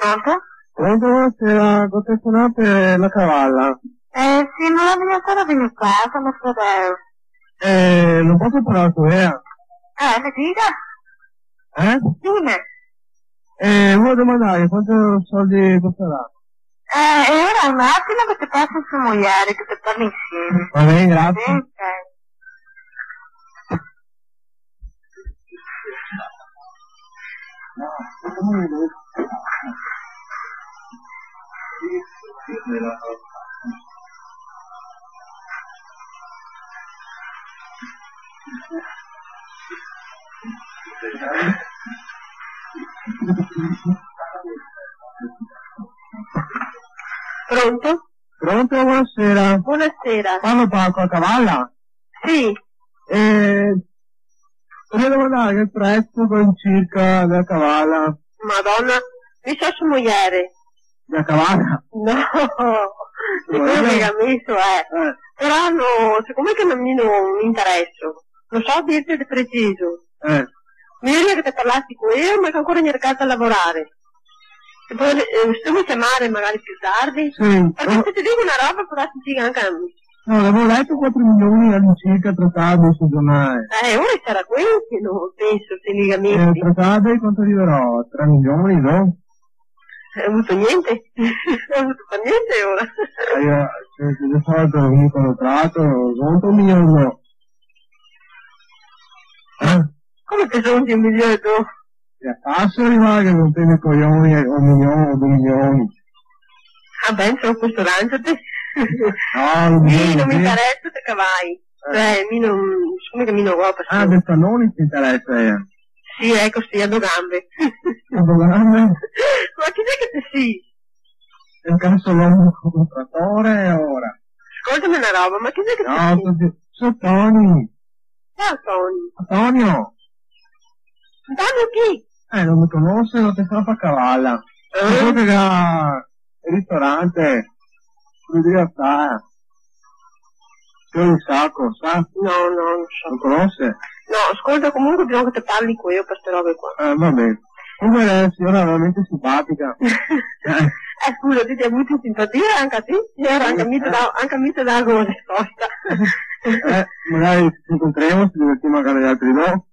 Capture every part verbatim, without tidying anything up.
Pronto? Pronto, buonasera, go telefonà per la cavalla. Eh, sì, ma la mia sora vien qua, come se deve. Eh, no poso parlar co ela? Eh, me diga. Eh? Dime. Eh, volevo domandar quanti soldi costerà? Eh, e ora un atimo che te paso so mogliere, che te parli insieme. Va ben, grazie. Sì, ok. Pronto? Pronto, buonasera. Buonasera. Parlo par la cavalla? Sì. Eh, volevo domandar el preso co incirca dela cavalla. Madona, mi so so mogliere. Dela cavalla? No, de quelo che ga meso, eh. Eh. Però no, sicome che no, mi no me intereso, no so dirte de preciso. Eh. Mejo che te parlasi co ela, ma che ancora no xe ricada a lavorare. E po', eh, se te vol ciamare magari più tardi. Sì. Parché se te digo na roba, però te digo anca a mi. No, gavevo leto quatro milioni al'incirca, tratà su el giornale. Eh, ora sarà questi, no, penso, se li ga mesi. Eh, tratà de quanto rivarò? Tre milioni, no? Xe vegnù gnente. Xe vegnù par gnente ora. Eh, io, se, se de solito mi quando trato, conto un milione, no? Eh? Come che conti un milione, no? Xe faciole rivar che no te me coglioni, un milion o do milioni. Ah, ben, so questo, lanciate. No, no, sì, no, no me interesa, te cavai. Eh. Cioè, mi no, sicome che mi no go pasion. Ah, de Fanoni te interesa, eh? Sì, eco, sì, a do gambe. A do gambe? Ma chi xe che te si? El caso longo come tratore ora. Scoltame na roba, ma chi xe che te si? No, so, so Toni. Chi xe Toni? Antonio. Antonio chi? Eh, no me conose, no te so far cavalla. Eh? Quel che ga el ristorante, Fruteria Star. Che xe un saco, sa? No, no, no so. Lo conose? No, scolta, comunque bisogna che te parli co eo par ste robe qua. Eh, va ben. Comunque la siora xe veramente simpatica. Eh, scusa, ti te ga vuto simpatia anca ti? E ora anca mi te dago, anca mi te dago na risposta. Eh, magari se incontremo, se divertimo anca noialtri do.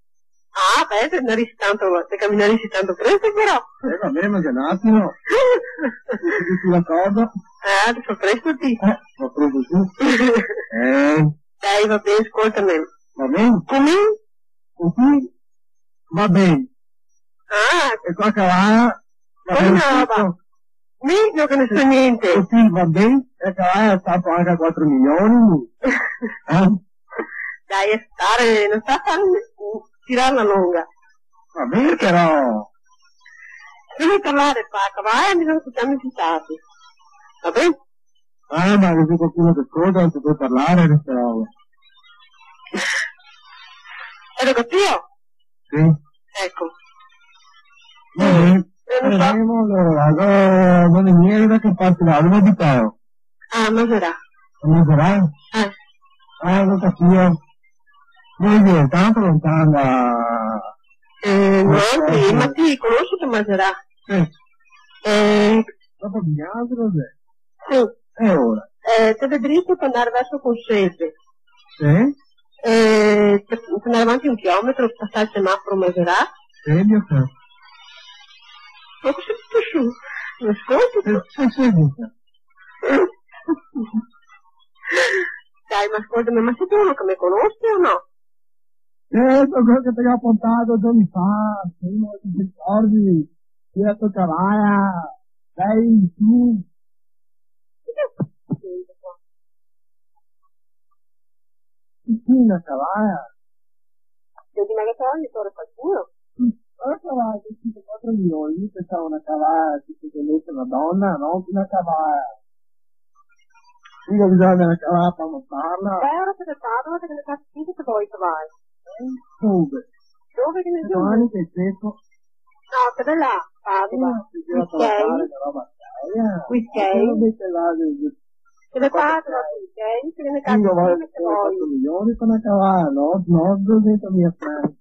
Ah, beh, te andarisi tanto, te caminarisi tanto presto, però. Eh, va ben, ma xe un atimo. Te si d'acordo? Eh, te fa presto ti. Eh, fa presto ti. Eh. Dai, va ben, scoltame. Va ben? Come? Cusì va ben. Ah. E co la cavalla va ben tuto? Mi no che ne so gnente. Cusì va ben, e la cavalla la ciapo anca quatro milioni. Eh? Dai, stare, no sta far, tirarla longa. Va ben, però. Prima de parlare, fa, cavalla, bisogna che siamo fissati. Va ben? Ah, ma se qualcuno te scolta, no te pol parlare de ste robe. Ero capìo? Sì. Eco. Va ben. Eh, no so. Vedemo alora, alora, dove vien, da che parte là, dove abitavo? Ah, Maserà. A Maserà? Eh. Ah, go capìo. Dove vien? Tanto lontano da... Eh, no, sì, ma ti conosi Maserà? Sì. Eh. Dopo Vignale, dov'è? Sì. E ora? Eh, te ve drito par andar verso Consese. Sì. Eh, te, te andar avanti un chilometro, pasar el semaforo Maserà. Sì, mio caro. Ma cosa xe tuto su? No scolti? Eh, sì, sì, sì. Dai, ma scoltame, ma te si uno che me conose o no? Eh, so quel che te ga portà do giorni fa, prima, te te ricordi? Ti e la to cavalla, dai, su. Sì, na cavalla. Senti, ma che cavalla xe ora qualcuno? Ma la cavalla che costa quatro milioni, mi pensavo na cavalla, tipo, che mete na dona, no? Na cavalla. Digo, bisogna andar a cavar par montarla. Beh, ora se ne parla, ma te ne fai finta che te vol, te vai. Eh, dove? Dove che ne... Domani che xe seco. No, te ve là, Padova. Eh, sì, sì, Whiskey. Padova, che roba bella. Whiskey. Che roba bella, che... Te ve Padova, Whiskey, te ne casi finta che te vol. Digo, vale quatro milioni par na cavalla, no? No, duesentomila franchi.